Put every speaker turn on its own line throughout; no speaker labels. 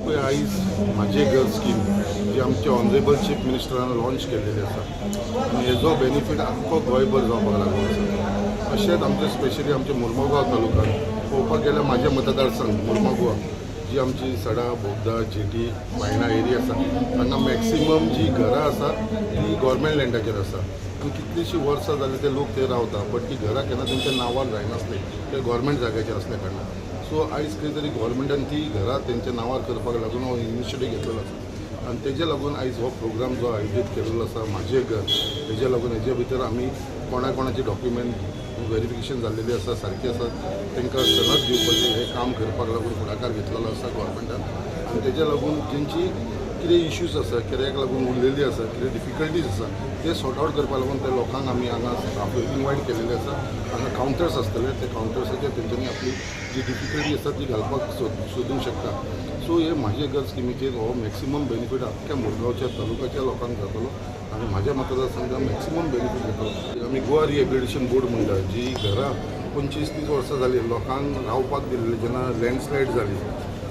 पळय आयज म्हाजें घर स्कीम जी आमचे ऑनरेबल चीफ मिनिस्टरान लॉन्च केलेली आसा आनी हेजो बेनिफीट आख्खो गोंयभर जावपाक लागलो आसा. तशेंच आमचे स्पेशली आमचे मुर्मगांव तालुक्यान पळोवपाक गेल्यार म्हाजे मतदारसंघ मुर्मगांव जी आमची सडा, बोगदा, जेटी, बायणा एरिया आसा, हांगा मॅक्सिमम जी घरां आसा ती गोवोरमेंट लँडाचेर आसा आनी कितलींशीं वर्सां जालीं ते लोक थंय रावता, बट ती घरां केन्ना तेंच्या नांवार जायनासली, ते गोवोरमेंट जाग्याचेर आसल्या कारणान. सो आयज खंय तरी गोवोरमेंटान ती घरां तेंच्या नांवार करपाक लागून हो इनिशिएटीव घेतलेलो आसा आनी तेजे लागून आयज हो प्रोग्राम जो आयोजीत केलेलो आसा म्हाजें घर, हेजे लागून हेजे भितर आमी कोणा कोणाचे डॉक्युमेंट वेरिफिकेशन जाल्लेली आसा, सारकी आसा, तांकां सनद दिवपाचें हें काम करपाक लागून फुडाकार घेतलेलो आसा गोवोरमेंटान. आनी तेजे लागून जेंची कितें इश्यूज आसा, कित्याक लागून उरलेली आसा, कितें डिफिकल्टीज आसा, ते सॉर्ट आवट करपाक लागून त्या लोकांक आमी हांगा इनवायट केलेले आसा. हांगा कावंटर्स आसतले, ते कावंटर्साचेर तेंच्यांनी आपली जी डिफिकल्टी आसा ती घालपाक सोदूंक शकता. सो हे म्हाजें घर स्किमीचेर हो मॅक्सिमम बेनिफीट आख्ख्या मुरगांवच्या तालुक्याच्या लोकांक जातलो आनी म्हाज्या मतदारसंघाक मॅक्सिमम बेनिफीट जातलो. आमी गोवा रिहेबिलिटेशन बोर्ड म्हणटा, जी घरां 25-30 वर्सां जालीं लोकांक रावपाक दिल्ली, जेन्ना लँडस्लायड जाली,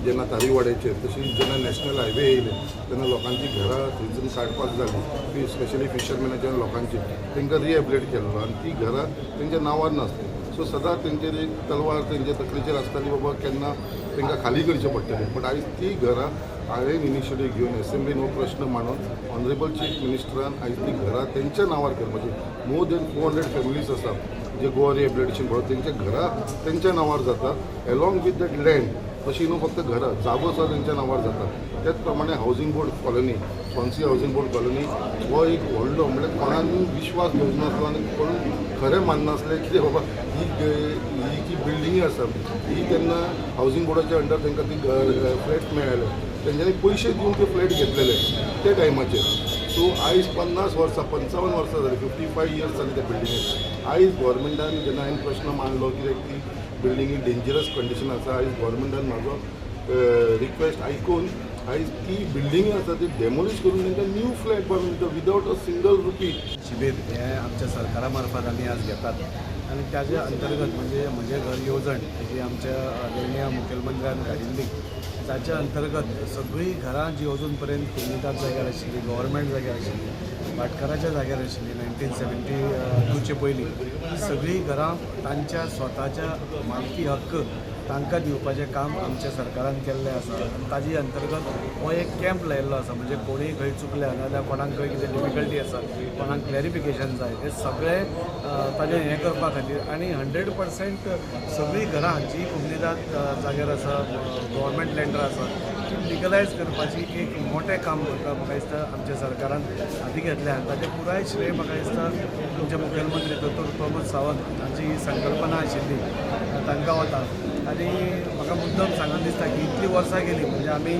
जेन्ना तारीवाड्याचेर, तशीच जेन्ना नॅशनल हायवे येयले तेन्ना लोकांची घरां थंयसून काडपाक जाली, स्पेशली फिशरमॅनाच्या लोकांची, तांकां रिहेबिलिटेट केल्लो आनी ती घरां तेंच्या नांवार नासली. सो सदांच तेंचेर एक तलवार तेंच्या तकलेचेर आसताली, बाबा केन्ना तांकां खाली करचें पडटलें. बट आयज ती घरां हांवें इनिशिएटीव घेवन एसेंब्लीन हो प्रश्न मांडून ऑनरेबल चीफ मिनिस्टरान आयज ती घरां तेंच्या नांवार करपाची. मोर दॅन 400 फॅमिलीज आसा जे गोवा रिहेबिलिटेशन बोर्ड तेंच्या घरां तेंच्या नांवार जाता एलॉंग विथ that land. अशी न्हू फक्त घरां, जागो सुद्दां तेंच्या नांवार जाता. त्याच प्रमाणे housing board colony, Swansea housing board colony हो एक व्हडलो, म्हणल्यार कोणाक विश्वास दवरनासलो आनी कोण खरें माननासलें कितें बाबा ही ही जी बिल्डिंगी आसा ही तेन्ना हावजींग बोर्डाच्या अंडर तांकां ती फ्लॅट मेळ्ळे, तेंच्यांनी पयशे दिवन ते फ्लॅट घेतलेले त्या टायमाचेर. सो आयज 50 वर्सां, 55 वर्सां जाली, 55 इयर्स जाली त्या बिल्डिंगेक. आयज गोवोरमेंटान जेन्ना हांवें प्रश्न मांडलो कित्याक ती बिल्डींग डेंजरस कंडिशन आसा, आयज गोवोरमेंटान म्हाजो रिक्वेस्ट आयकून आयज ती बिल्डींग आसा ती डेमोलिश करून तांकां न्यू फ्लॅट बांदून दिता विदावट अ सिंगल रुपी.
शिबीर हे आमच्या सरकारा मार्फत आमी आज घेतात आनी ताजे अंतर्गत म्हणजे म्हजें घर येवजण जी आमच्या आदरणीय मुखेलमंत्र्यान काडिल्ली, ताच्या अंतर्गत सगळीं घरां जी अजून पर्यंत कोमुनिदाद जाग्यार आशिल्ली, गव्हर्मेंट जाग्यार आशिल्ली, भाटकाराच्या जाग्यार आशिल्ली 1972चे पयलीं, ती सगळीं घरां तांच्या स्वताच्या मालकी हक्क तांकां दिवपाचें काम आमच्या सरकारान केल्लें आसा. आनी ताजे अंतर्गत हो एक कॅम्प लायिल्लो आसा. म्हणजे कोणूय खंय चुकल्या नाजाल्यार कोणाक खंय कितें डिफिकल्टी आसा, कोणाक क्लॅरिफिकेशन जाय, हें सगळें ताजें हें करपा खातीर. आनी 100% सगळीं घरां जी कोमुनिदाद जाग्यार आसा, गव्हर्मेंट लँडार आसा, ती लिगलायज करपाची एक मोठें काम म्हाका दिसता आमच्या सरकारान हाती घेतलें. आनी ताचें पुराय श्रेय म्हाका दिसता आमचे मुखेलमंत्री दोतोर प्रमोद सावंत हांची ही संकल्पना आशिल्ली, तांकां वता. आनी म्हाका मुद्दम सांगन दिसता की इतलीं वर्सां गेलीं, म्हणजे आमी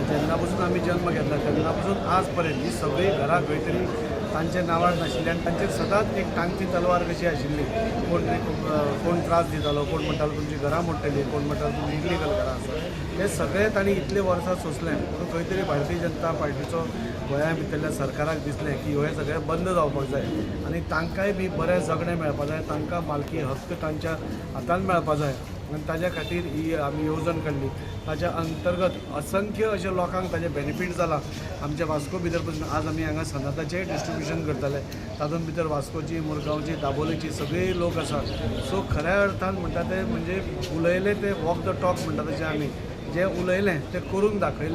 जेन्ना पसून आमी जल्म घेतला तेन्ना पसून आज पर्यंत ही सगळीं घरां खंय तरी तांच्या नांवार नाशिल्ली आनी तांचेर सदांच एक टांगती तलवार कशी आशिल्ली. कोण कोण त्रास दितालो, कोण म्हणटालो तुमची घरां मोडटली, कोण म्हणटालो तुमची इलिगल घरां आसा. हे सगळें तांणी इतले वर्सां सोंसलें. पूण खंय तरी भारतीय जनता पार्टीचो गोंया भितरल्या सरकाराक दिसलें की हें सगळें बंद जावपाक जाय आनी तांकांय बी बरें जगणें मेळपा जाय, तांकां मालकी हक्क तांच्या हातान मेळपा जाय. आनी ताज्या खातीर ही आमी येवजण काडली. ताच्या अंतर्गत असंख्य अशे लोकांक ताजें बेनिफीट जाला. आमच्या वास्को भितर पसून आज आमी हांगा सनदाचें डिस्ट्रिब्युशन करताले, तातूंत भितर वास्कोची, मुरगांवची, दाबोलीची सगळी लोक आसा. सो खऱ्या अर्थान म्हणटा तें म्हणजे उलयलें तें वॉक the talk म्हणटा तशें आमी जें उलयलें तें करून दाखयलें.